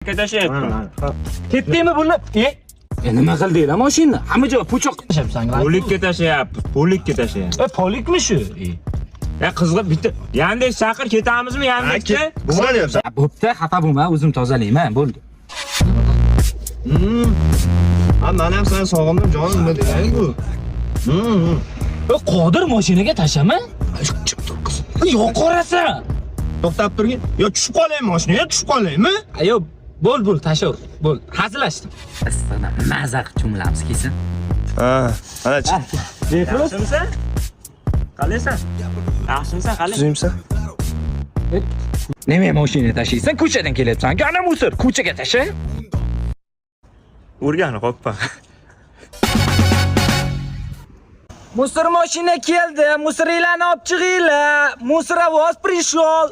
Tashlayapman. Ketdingmi buni? E? Nima qildinglar mashinani? Hamma joy puchoq qilib. Polikka tashlayapmiz, polikka tashlayapmiz. E, polikmi shu? E, qizg'ib bitta Yandex chaqir, ketamizmi Yandexga? Nima deyapsan? Bo'pti, xafa bo'lma, o'zim tozalayman, bo'ldi. Ha, men ham seni sog'indim, jonim, nima deganing bu? E, Qodir mashinaga tashama. Yo'q, qorasan. To'xtab turgin. Yo tushib qolaymi mashinaga, tushib qolaymi? Ayo, bo'l, bo'l, tashaver. Bo'l, hazillashdim. Issiqdan maza qilib cho'milamiz kelsin. Ha, mana chiq. Yaxshimisan? Qalaysan? Yaxshimisan, qalay? Tuzingmisan? Nima mashina tashiysan? Ko'chadan kelyapsan. Ana musor, ko'chaga tasha. O'rgani qoppa. Musor mashina keldi. Musoringlarni olib chiqinglar. Musorovоз пришел.